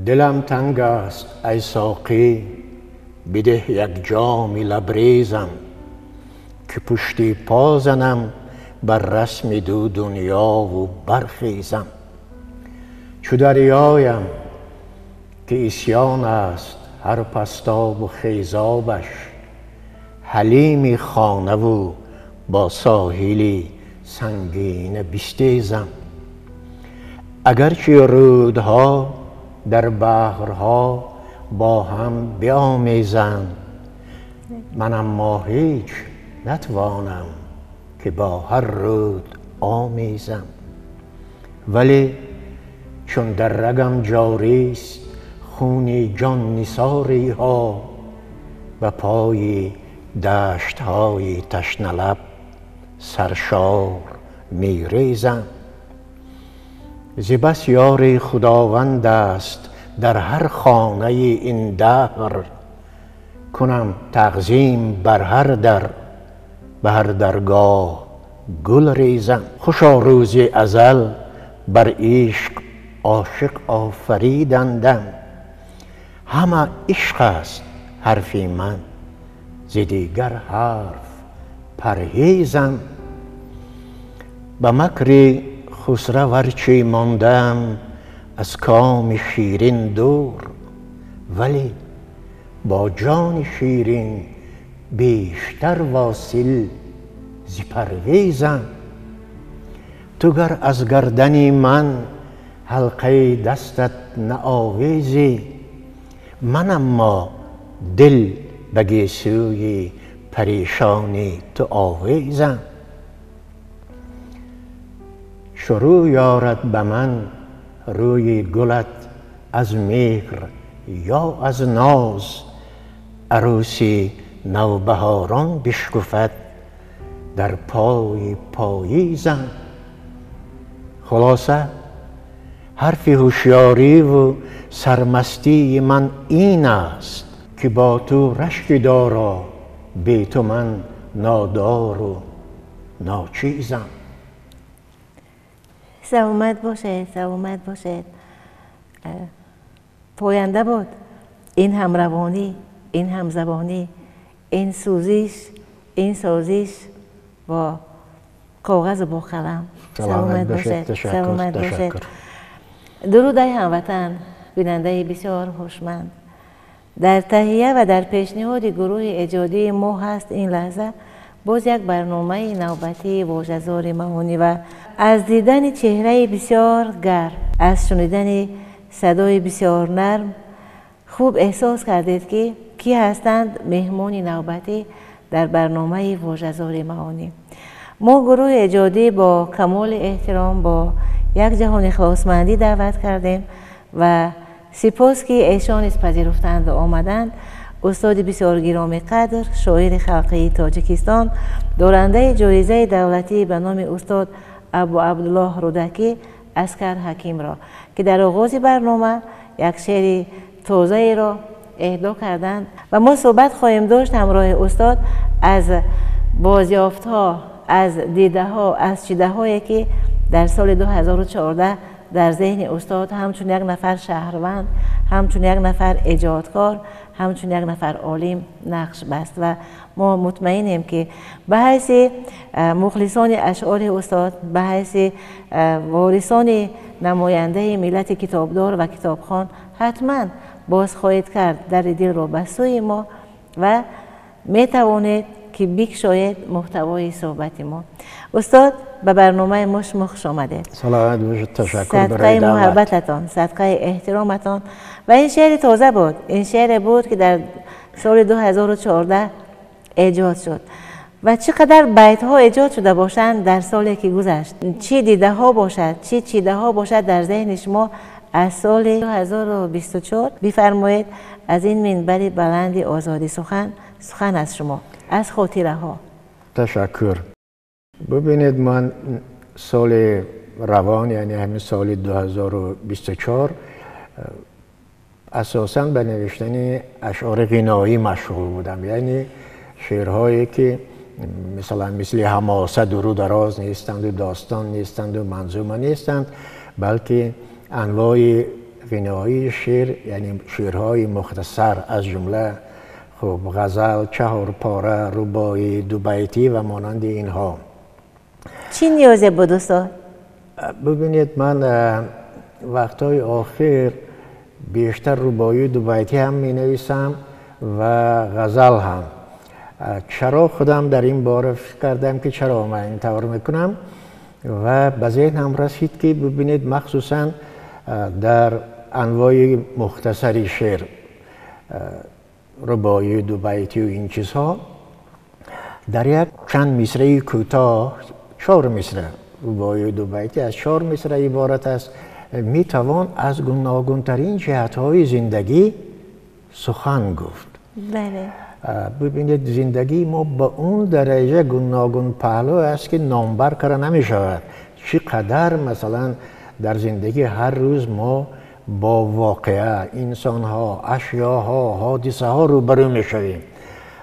Дилам танг аст, ай соқӣ, бидеҳ як ҷоми лабрезам, ки пушти по занам бар расми ду дунёву бархезам. Чу дарёям, ки исён аст ҳар пастобу хезобаш, ҳалими хонаву бо соҳили сангина бистезам. Агарчи рӯдҳо дар баҳрҳо бо ҳам биомезанд, ман аммо ҳеҷ натвонам, ки бо ҳар рӯд омезам. Вале чун дар рагам ҷорист хуни ҷоннисориҳо, ба пои даштҳои ташналаб саршор мерезам. Зи бас ёри худованд аст дар ҳар хонаи ин даҳр, кунам таъзим бар ҳар дар, ба ҳар даргоҳ гул резам. Хушо рӯзи азал бар ишқ ошиқ офаридандам, ҳама ишқ аст ҳарфи ман, зи дигар ҳарф парҳезам. Ба макри хусраварчи мондам аз коми ширин дур, вале бо ҷони ширин бештар восил зи парвезам. Ту гар аз гардани ман ҳалқаи дастат наовезӣ, ман аммо дил ба гесӯи парешони ту овезам. Шурӯъ ёрад ба ман рӯи гулат аз меҳр ё аз ноз, арӯси навбаҳорон бишкуфад дар пои поизам. Хулоса, ҳарфи ҳушёриву сармастии ман ин аст, ки бо ту рашки доро, бе ту ман нодору ночизам. Саломат бошед, саломат бошед. Поянда буд ин ҳамравонӣ, ин ҳамзабонӣ, ин сӯзиш, ин созиш бо коғазу бо қалам. Саломат бошед, саломат бошед. Дуруд, ай ҳамватан, бинандаи бисёр ҳушманд. Дар таҳия ва дар пешниҳоди гурӯҳи эҷодии мо ҳаст ин лаҳза боз як барномаи навбатии вожазори маъонӣ ва аз дидани чеҳраи бисёр гарм, аз шунидани садои бисёр нарм хуб эҳсос кардед, ки кӣ ҳастанд меҳмони навбатӣ дар барномаи вожазори маъонӣ. Мо гурӯҳи эҷодӣ бо камоли эҳтиром, бо як ҷаҳон ихлосмандӣ даъват кардем ва сипос, ки эшон низ пазируфтанду омаданд. Устоди бисёр гиромиқадр, шоири халқии Тоҷикистон, дорандаи ҷоизаи давлатӣ ба номи устод Абу Абдуллоҳ Рӯдакӣ, Аскар Ҳакимро, ки дар оғози барнома як шеъри тозаеро эҳдо карданд ва мо суҳбат хоҳем дошт ҳамроҳи устод аз бозёфтҳо, аз дидаҳо, аз чидаҳое, ки дар соли 2014 дар зеҳни устод ҳамчун як нафар шаҳрванд, ҳамчун як нафар эҷодкор, ҳамчун як нафар олим нақш баст. Ва мо мутмаинем, ки ба ҳайси мухлисони ашъори устод, ба ҳайси ворисони намояндаи миллати китобдор ва китобхон, ҳатман боз хоҳед кард дари дилро ба сӯи мо ва метавонед, ки бикшоед муҳтавои суҳбати мо. Устод, ба барномаи мо шумо хуш омадед. Саломат бошед, ташаккур барои садқаи даъват. Муҳаббататон, садқаи эҳтироматон. Ва ин шеъри тоза буд, ин шеъре буд, ки дар соли 2014 эҷод шуд. Ва чӣ қадар байтҳо эҷод шуда бошанд дар соле, ки гузашт, чӣ дидаҳо бошад, чӣ чидаҳо бошад дар зеҳни шумо аз соли 2024, бифармоед, аз ин минбари баланди озоди сухан, сухан аз шумо, аз хотираҳо. Ташаккур. Бубинед, ман соли равон, яъне ҳамин соли 2024, асосан ба навиштани ашъори ғиноӣ машғул будам, яъне шеърҳое, ки масалан мисли ҳамоса дуру дароз нестанду достон нестанду манзума нестанд, балки анвои غنایی شعر، یعنی شعرهای مختصر از جمله خب غزل، چهار پاره، رباعی، دو بیتی و مانند اینها. چی نیازه بود استاد؟ ببینید من وقتهای آخر بیشتر رباعی، دو بیتی هم می نویسم و غزل هم. چرا خودم در این باره فکر کردم که چرا من این طور میکنم و به ذهنم رسید که ببینید مخصوصا در انواع مختصری شعر، رباعی، دو بیتی و این چیزها، در یک چند مصرع کوتاه، 4 مصرع، رباعی، دو بیتی از 4 مصرع عبارت است، میتوان از گوناگونترین جهت‌های زندگی سخن گفت. بله. ببینید زندگی ما به اون درجه گوناگون پهلو است که نامبر کرده نمی شود. چقدر مثلا در زندگی هر روز ما با واقعه، انسانها، اشیاها، حادثه ها روبرو می شویم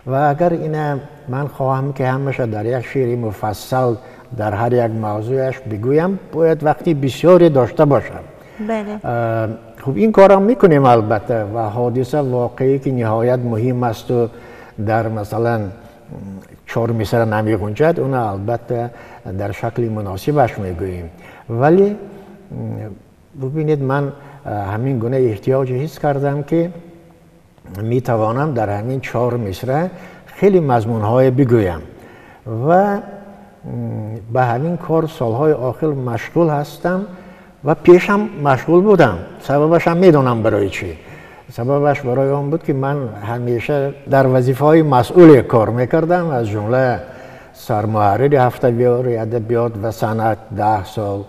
و اگر اینه من خواهم که همشه در یک شعر مفصل در هر یک موضوعش بگویم، باید وقتی بسیاری داشته باشم. بله. خب این کارم میکنیم البته و حادثه واقعی که نهایت مهم است و در مثلا 4 مصرع نمی گنجد، اون البته در شکل مناسبش میگوییم. ولی ببینید من همین گونه احتیاج حس کردم که میتوانم در همین 4 مصرع خیلی مضمونهای بگویم و به همین کار سالهای آخر مشغول هستم و پیشم مشغول بودم. سببش هم میدونم برای چی. سببش برای آن بود که من همیشه در وظیفه‌های مسئول کار میکردم، از جمله سرمحرر هفته‌وار ادبیات و صنعت 10 سال،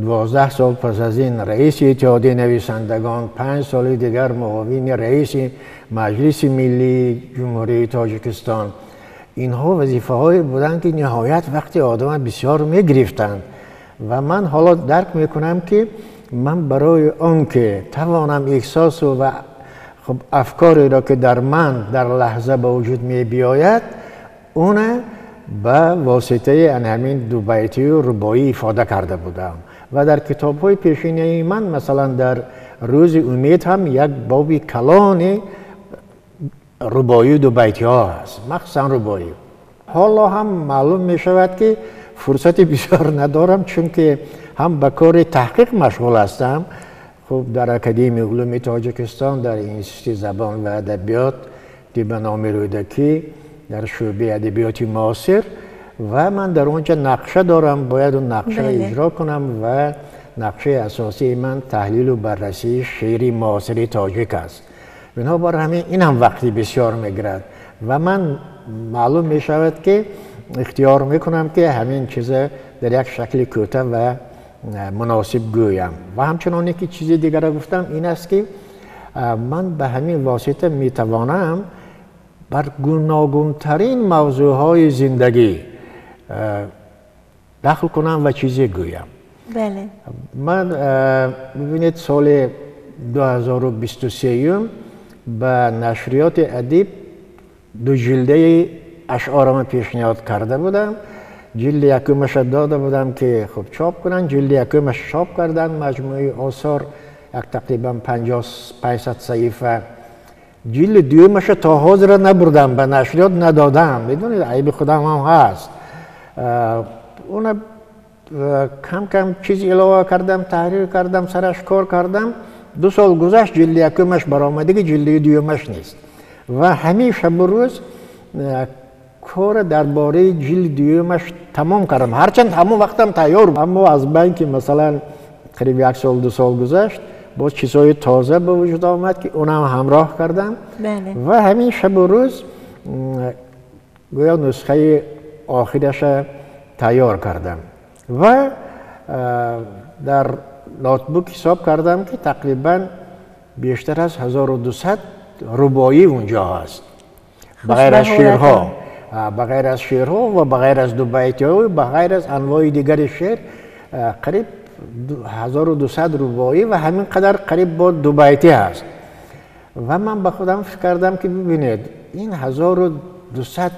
12 سال پس از این رئیس اتحادیه نویسندگان، 5 سال دیگر معاون رئیس مجلس ملی جمهوری تاجیکستان. اینها وظیفه‌هایی بودند که نهایت وقتی آدم بسیار میگرفتند و من حالا درک میکنم که من برای آنکه توانم احساس و خب افکاری را که در من در لحظه به وجود می بیاید، اون به واسطه همین دو بیتی و رباعی افاده کرده بودم. و در کتاب های پیشینه من مثلا در روز امید هم یک باب کلان رباعی و دو بیتی ها هست، مخصوصا رباعی. حالا هم معلوم می شود که فرصت بسیار ندارم، چون که هم به کار تحقیق مشغول هستم. خب در اکادمی علوم تاجیکستان، در انستیتوت زبان و ادبیات به نام رودکی، در شعبه ادبیات معاصر، و من در اونجا نقشه دارم، باید اون نقشه را اجرا کنم و نقشه اساسی من تحلیل و بررسی شعر معاصر تاجیک است. بنابر همین این هم وقتی بسیار میگیرد و من معلوم می شود که اختیار میکنم که همین چیز در یک شکل کوتاه و مناسب گویم. و همچنان که چیز دیگر را گفتم این است که من به همین واسطه میتوانم بر گوناگونترین موضوعهای زندگی دخل کنم و چیزی گویم. بله. من ببینید سال 2023 به نشریات ادیب 2 جلده اشعارم پیشنهاد کرده بودم. جلد یکمش داده بودم که خب چاپ کنن، جلد یکمش چاپ کردن، مجموعه آثار یک تقریبا 500 صحیفه. جلد دومش تا حاضر نبردم، به نشریات ندادم، میدونید عیب خودم هم هست. اون کم کم چیز علاوه کردم، تحریر کردم، سرش کار کردم. 2 سال گذشت، جلد یکمش برآمد، جلد دومش نیست. و همیشه روز کار درباره جلد دومش تمام کردم، هرچند همون وقتم تیار، اما از بین که مثلا قریب 1 سال 2 سال گذشت، باز چیزهای تازه به وجود آمد که اونم همراه کردم. بله. و همین شب و روز گویا نسخه آخرش تیار کردم و در نوتبوک حساب کردم که تقریبا بیشتر از 1200 رباعی اونجا هست، بغیر از شعرها، بغیر از شعرها و بغیر از دو بیتی‌ها و بغیر از انواع دیگر شعر، قریب 1200 رباعی و همین قدر قریب با دو بیتی هست. و من به خودم فکر کردم که ببینید این 1200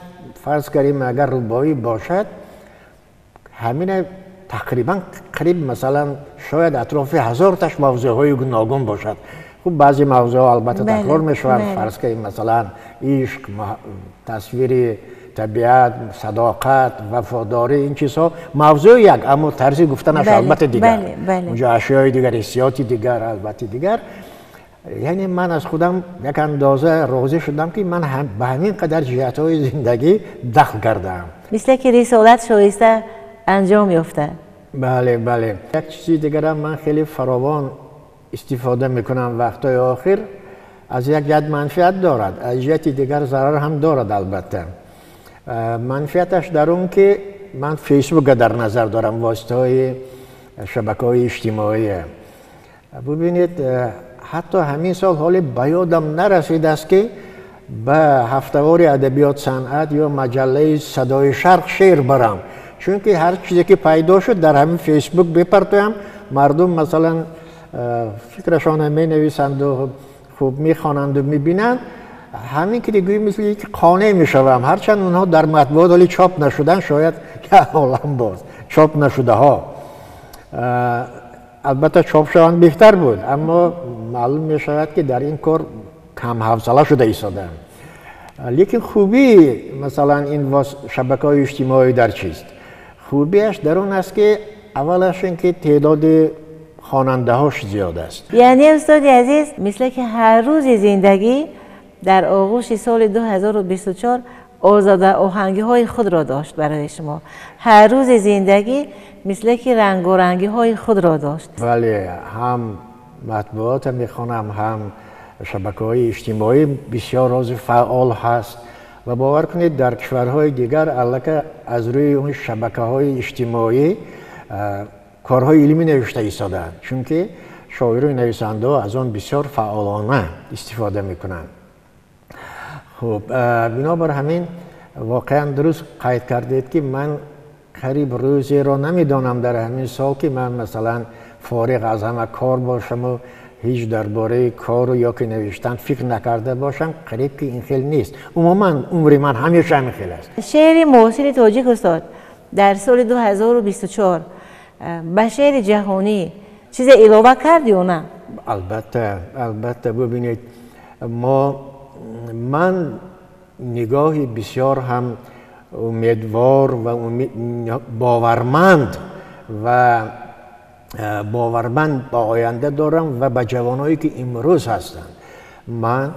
فرض کردیم اگر رباعی باشد، همین тақрибан қариб масалан шояд атрофи 1000 таш мавзӯъҳои гуногун бошад. Хуб, баъзе мавзӯъҳо албатта такрор мешаванд, фарз кунем масалан ишқ, тасвири табиат, садоқат, вафодорӣ, ин чизҳо мавзӯъ як, аммо тарзи гуфтанаш албатта дигар, унҷо ашёи дигар, ҳиссиёти дигар, албатта дигар. Яъне ман аз худам як андоза розӣ шудам, ки ман ба ҳамин қадар ҷиҳатҳои зиндагӣ дахл кардаам. Мисле ки рисолат шоиста анҷом ёфта. Бале, бале. Як чизи дигарам ман хеле фаровон истифода мекунам вақтҳои охир, аз як ҷиҳат манфиат дорад, аз ҷиҳати дигар зарар ҳам дорад албатта. Манфиаташ дар он ки ман фейсбукро дар назар дорам, воситаҳои шабакаҳои иҷтимоӣ. Бубинед, ҳатто ҳамин сол ҳоле ба ёдам нарасидааст, ки ба ҳафтавори адабиёт санъат ё маҷаллаи садои шарқ шеър барам, чунки ҳар чизе ки пайдо шуд дар ҳамин фейсбук бепартоям, мардум масалан фикрашонро менависанду хуб мехонанду мебинанд. Ҳамин ки дигӯй мисли ки қонеъ мешавам, ҳарчанд онҳо дар матбуот ҳоле чоп нашуданд, шояд як олам боз чоп нашудаҳо албатта чоп шаванд беҳтар буд, аммо маълум мешавад, ки дар ин кор камҳавсала шуда истодаам. Лекин хубии масалан ин шабакаҳои иҷтимоӣ дар чист? Хубиаш дар он аст, ки аввалаш ин ки теъдоди хонандаҳош зиёд аст. Яъне устоди азиз, мисле ки ҳар рӯзи зиндагӣ дар оғӯши соли 2024 озода оҳангиҳои худро дошт барои шумо. Ҳар рӯзи зиндагӣ мисле ки рангорангиҳои худро дошт. Бале, ҳам матбуотро мехонам, ҳам шабакаҳои иҷтимоӣ бисёр рози фаъол ҳаст ва бовар кунед, дар кишварҳои дигар аллака аз рӯи он шабакаҳои иҷтимоӣ корҳои илмӣ навишта истодаанд, чунки шоиру нависандаҳо аз он бисёр фаъолона истифода мекунанд. Хуб, бинобар ҳамин воқеан дуруст қайд кардед, ки ман қариб рӯзеро намедонам дар ҳамин сол, ки ман масалан фориғ аз ҳама кор бошаму ҳеҷ дар бораи кору ё ки навиштан фикр накарда бошам, қариб ки ин хел нест. Умуман умри ман ҳамеша ҳамин хел аст. Шеъри муосири тоҷик устод дар соли 2024 ба шеъри ҷаҳонӣ чизе илова кард ё на? Албатта, албатта. Бубинед, ман нигоҳи бисёр ҳам умедвор ва боварманд ва боварманд ба оянда дорам ва ба ҷавоное ки имрӯз ҳастанд. Ман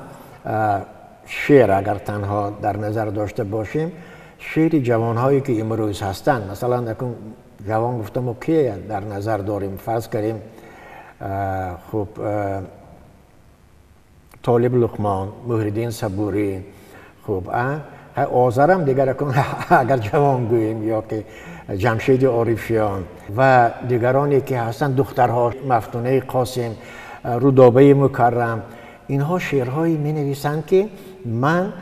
шеър агар танҳо дар назар дошта бошем, шеъри ҷавонҳое ки имрӯз ҳастанд, масалан акун ҷавон гуфтамо ки дар назар дорем, фарз кардем, хуб, Толиб Луқмон, Муҳриддин Сабурӣ, хуб, Озарам дигар агар ҷавон гӯем, ё ки Ҷамшеди Орифиён ва дигароне ки ҳастанд, духтарҳо Мафтунаи Қосим, Рудобаи Мукаррам, инҳо шеърҳое менависанд, ки ман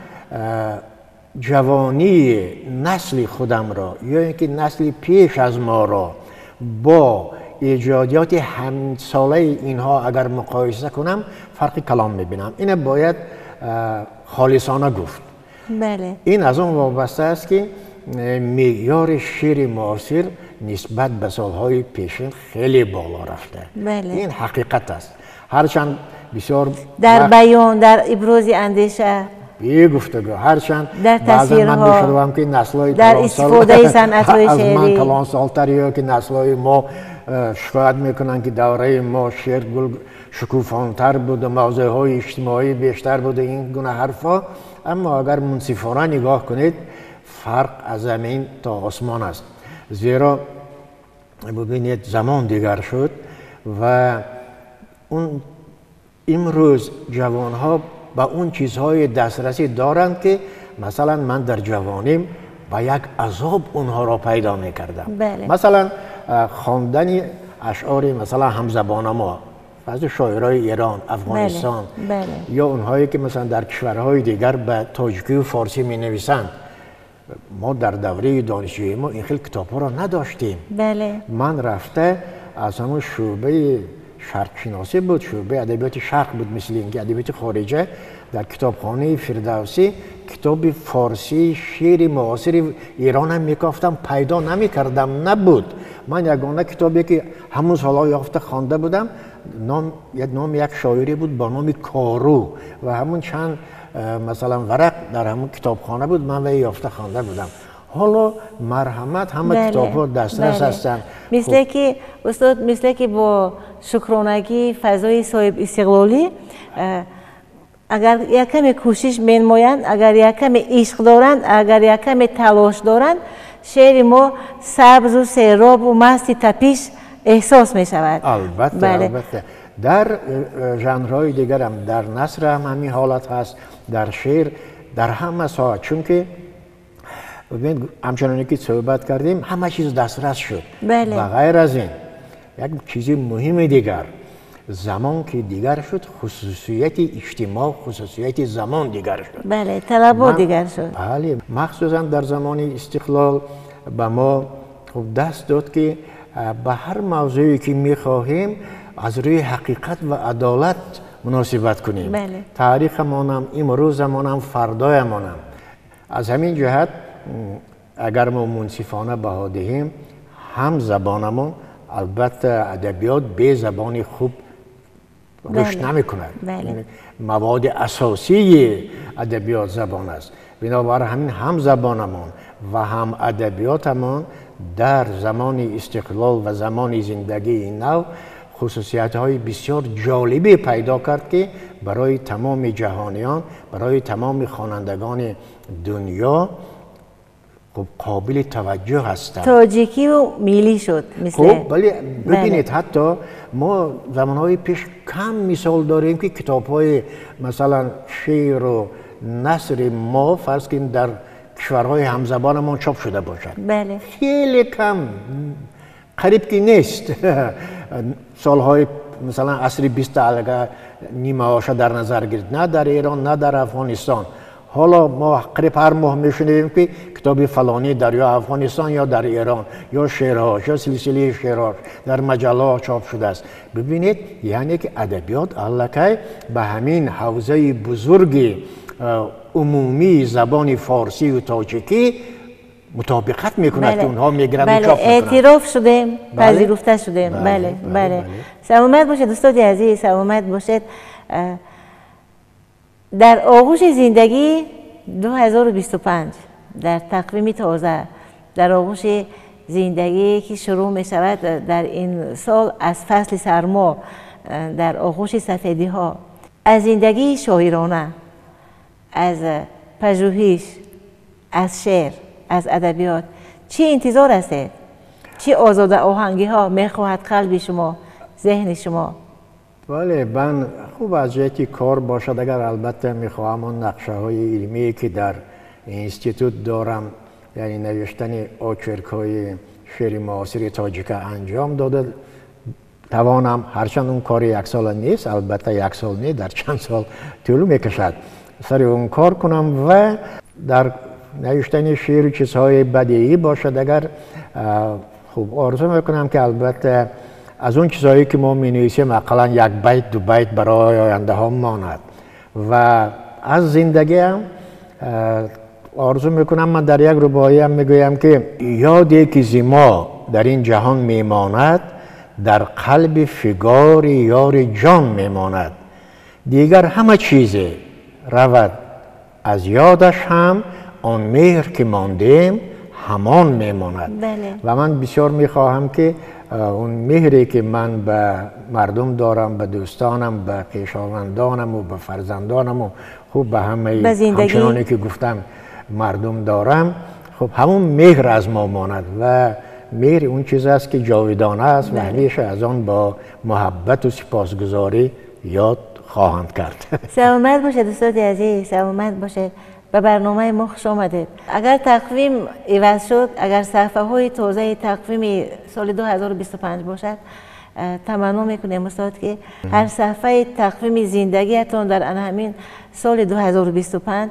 ҷавонии насли худамро ё ин ки насли пеш аз моро бо эҷодиёти ҳамсолаи инҳо агар муқоиса кунам, фарқи калом мебинам. Ина бояд холисона гуфт. Ин аз он вобаста аст, ки меъёри шеъри муосир нисбат ба солҳои пешин хеле боло рафта. Ин ҳақиқат аст. Ҳарчанд бисёр дар баён, дар ибрози андеша, бегуфтугӯ, ҳарчанд дар баъзан ман тасвирҳо, мешунавам, ки наслҳои дар калонсол истифодаи санъатҳои аз ман шеърӣ. калонсолтар ё ки наслҳои мо шикоят мекунанд, ки давраи мо шеър гул шукуфонтар буд, мавзӯъҳои иҷтимоӣ бештар буд, ин гуна ҳарфҳо. Аммо агар мунсифона нигоҳ кунед, фарқ аз замин то осмон аст. Зеро бубинед, замон дигар шуд ва он имрӯз ҷавонҳо ба он чизҳои дастрасӣ доранд, ки масалан ман дар ҷавоним ба як азоб онҳоро пайдо мекардам. Масалан, хондани ашъори масалан ҳамзабона мо, баъзе шоирои Эрон, Афғонистон, ё онҳое ки масалан дар кишварҳои дигар ба тоҷикию форсӣ менависанд. Мо дар давраи донишҷӯии мо ин хел китобҳоро надоштем. Ман рафта аз ҳамон шӯъбаи шарқшиносӣ буд, шӯъбаи адабиёти шарқ буд, мисли ин ки адабиёти хориҷа, дар китобхонаи Фирдавсӣ китоби форсии шеъри муосири Эронам мекофтам, пайдо намекардам, набуд. Ман ягона китобе ки ҳамон солҳо ёфта хонда будам, номи як шоире буд бо номи Кору ва ҳамон чанд масалан варақ дар ҳамон китобхона буд, ман вай ёфта хонда будам. Ҳоло марҳамат, ҳама китобҳо дастрас ҳастанд. Мисле ки устод, мисле ки бо шукронагии фазои соҳиб истиқлолӣ агар як каме кӯшиш менамоянд, агар як каме ишқ доранд, агар як каме талош доранд, шеъри мо сабзу серобу масти тапиш эҳсос мешавад. Албатта, албатта. Дар жанрҳои дигарам, дар наср ҳам ҳамин ҳолат ҳаст, дар шеър, дар ҳама соҳа. Чунки ҳамчуноне ки суҳбат кардем, ҳама чиз дастрас шуд. Ба ғайр аз ин як чизи муҳими дигар, замон ки дигар шуд, хусусияти иҷтимоъ, хусусияти замон дигар шуд. Бале, талабот дигар шуд. Бале, махсусан дар замони истиқлол ба мо хуб даст дод ки ба ҳар мавзӯе ки мехоҳем аз рӯи ҳақиқат ва адолат муносибат кунем. Таърихамонам, имрӯзамонам, фардоямонам. Аз ҳамин ҷиҳат агар мо мунсифона баҳо диҳем, ҳам забонамон, албатта адабиёт бе забони хуб рушд намекунад. Маводи асосии адабиёт забон аст. Бинобар ҳамин ҳам забонамон ва ҳам адабиётамон дар замони истиқлол ва замони зиндагии нав хусусиятҳои бисёр ҷолибе пайдо кард ки барои тамоми ҷаҳониён, барои тамоми хонандагони дунё қобили таваҷҷӯҳ ҳастанд. Тоҷикиву миллӣ шуд. Хуб, бале, бибинед, ҳатто мо замонҳои пеш кам мисол дорем ки китобҳои масалан шеъру насри мо фарз кунем дар кишварҳои ҳамзабонамон чоп шуда бошад. Хеле кам, қариб ки нест. Солҳои масалан асри биста агар нимаҳоша дар назар гирифт, на дар Эрон, на дар Афғонистон. Ҳоло мо қариб ҳар моҳ мешунавем ки китоби фалонӣ дар ё Афғонистон ё дар Эрон, ё шеърҳош, ё силсилаи шеърҳош дар маҷаллаҳо чоп шудааст. Бибинед, яъне ки адабиёт аллакай ба ҳамин ҳавзаи бузурги умумии забони форсию тоҷикӣ мутобиқат мекунад ки онҳо мегиранд ва чоп мекунанд. Эътироф шудем, пазируфта шудем. Бале, бале. Саломат бошед, устоди азиз, саломат бошед. Дар оғӯши зиндагӣ 2025, дар тақвими тоза, дар оғӯши зиндагие ки шурӯъ мешавад дар ин сол аз фасли сармо, дар оғӯши сафедиҳо, аз зиндагии шоирона, аз пажӯҳиш, аз шеър, аз адабиёт чӣ интизор ҳастед? Чӣ озодаоҳангиҳо мехоҳад қалби шумо, зеҳни шумо? Бале, ман хуб аз ҷиҳати кор бошад, агар албатта мехоҳам он нақшаҳои илмие ки дар институт дорам, яъне навиштани очеркҳои шеъри муосири тоҷика анҷом дода тавонам. Ҳарчанд он кори яксола нест, албатта як сол не, дар чанд сол тӯл мекашад, сари он кор кунам ва дар навиштани шеъру чизҳои бадеӣ бошад, агар хуб орзу мекунам ки албатта аз он чизҳое ки мо менависем ақаллан як байт, ду байт барои ояндаҳо монад. Ва аз зиндагиам орзу мекунам, ман дар як рубоиам мегӯям ки ёде ки зи мо дар ин ҷаҳон мемонад, дар қалби фигори ёри ҷон мемонад. Дигар ҳама чизе равад аз ёдаш ҳам, он меҳр ки мондем ҳамон мемонад. Ва ман бисёр мехоҳам ки он меҳре ки ман ба мардум дорам, ба дӯстонам, ба хешовандонам ва ба фарзандонам ва хуб ба ҳамаи ҳамчуноне ки гуфтам мардум дорам, хуб ҳамон меҳр аз мо монад. Ва меҳр он чиз аст ки ҷовидона аст ва ҳамеша аз он бо муҳаббату сипосгузорӣ ёд хоҳанд кард. Саломат бошед, устоди азиз, саломат бошед. Ба барномаи мо хуш омадед. Агар тақвим иваз шуд, агар саҳифаҳои тозаи тақвими соли 2025 бошад, таманно мекунем устод ки ҳар саҳифаи тақвими зиндагиятон дар ана ҳамин соли 2025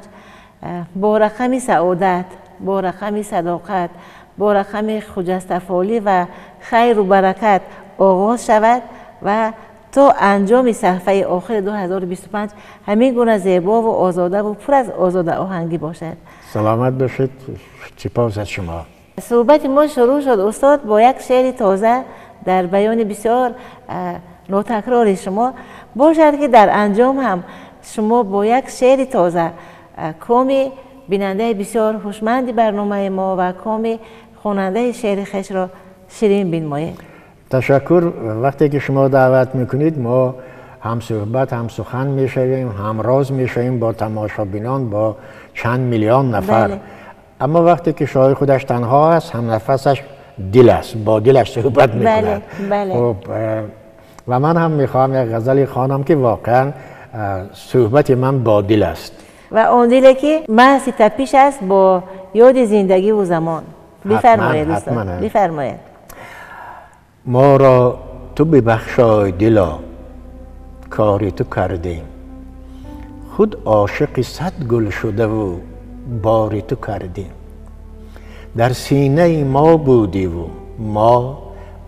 бо рақами саодат, бо рақами садоқат, бо рақами хуҷастафолӣ ва хайру баракат оғоз шавад ва то анҷоми саҳифаи охири 2025 ҳамин гуна зебову озодаву пур аз озодаоҳангӣ бошад. Саломат бошед, сипос аз шумо. Суҳбати мо шурӯъ шуд устод бо як шеъри тоза дар баёни бисёр нотакрори шумо. Бошад ки дар анҷом ҳам шумо бо як шеъри тоза коми бинандаи бисёр ҳушманди барномаи мо ва коми хонандаи шеъри хешро ширин бинмоед. Ташаккур. Вақте ки шумо даъват мекунед, мо ҳам суҳбат, ҳам сухан мешавем, ҳамроз мешавем бо тамошобинон, бо чанд миллион нафар. Аммо вақте ки шоир худаш танҳо аст, ҳамнафасаш дил аст, бо дилаш суҳбат мекунад. Хуб, ва ман ҳам мехоҳам як ғазале хонам ки воқеан суҳбати ман бо дил аст. Ва он диле ки маҳзи тапиш аст бо ёди зиндагиву замон. Бифармоед устод, бифармоед. Моро ту бибахшой дило, кори ту кардем, худ ошиқи сад гул шудаву бори ту кардем. Дар синаи мо будиву мо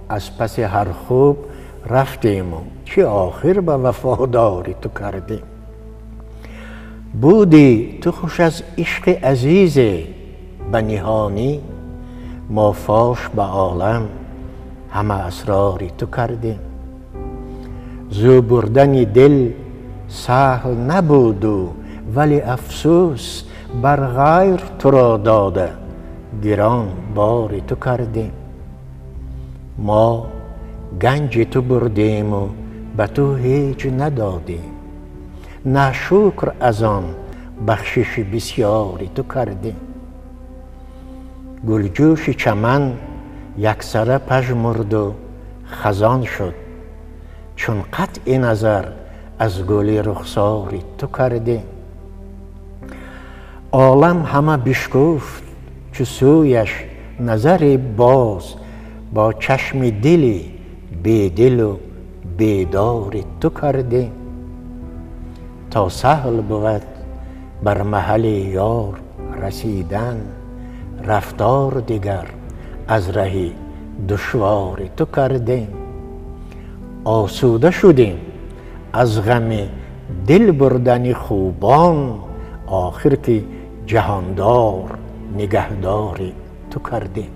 аз паси ҳар хуб рафтему чӣ охир ба вафодори ту кардем. Буди ту хуш аз ишқи азизе ба ниҳонӣ, мо фош ба олам ҳама асрори ту кардем. Зӯ бурдани дил саҳл набуду вале афсӯс бар ғайр туро дода гирон бори ту кардем. Мо ганҷи ту бурдему ба ту ҳеҷ надодем, на шукр аз он бахшиши бисёри ту кардем. Гулҷӯши чаман яксара пажмурду хазон шуд, чун қатъи назар аз гули рухсори ту кардем. Олам ҳама бишкуфт чу сӯяш назаре боз, бо чашми дили бедилу бедори ту кардем. То саҳл бувад бар маҳалли ёр расидан, рафтор дигар аз раҳи душвори ту кардем. Осуда шудем аз ғами дил бурдани хубон, охир ки ҷаҳондор нигаҳдори ту кардем.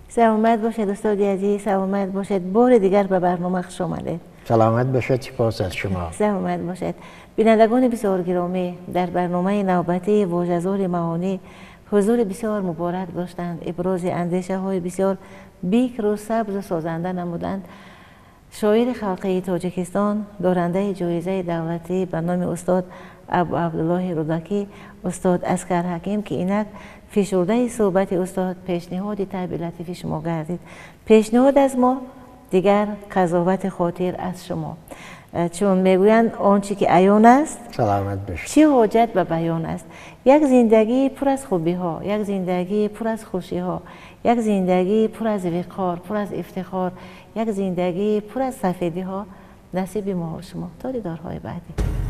Саломат бошед устоди азиз, саломат бошед. Бори дигар ба барнома хуш омадед. Саломат бошед, сипос аз шумо. Саломат бошед. Бинандагони бисёр гиромӣ, дар барномаи навбатии вожазори маонӣ ҳузури бисёр муборак доштанд, ибрози андешаҳои бисёр бикру сабзу созанда намуданд. Шоири халқии Тоҷикистон, дорандаи ҷоизаи давлатӣ ба номи устод Абу Абдуллоҳи Рӯдакӣ, устод Аскар Ҳаким, ки инак фишурдаи суҳбати устод пешниҳоди табъи латифи шумо гардид. Пешниҳод аз мо, дигар қазовати хотир аз шумо. Чун мегӯянд он чӣ ки аён аст, саломат бошед, чӣ ҳоҷат ба баён аст. Як зиндагии пур аз хубиҳо, як зиндагии пур аз хушиҳо, як зиндагии пур аз виқор, пур аз ифтихор, як зиндагии пур аз сафедиҳо насиби мо шумо. То дидорҳои баъдӣ.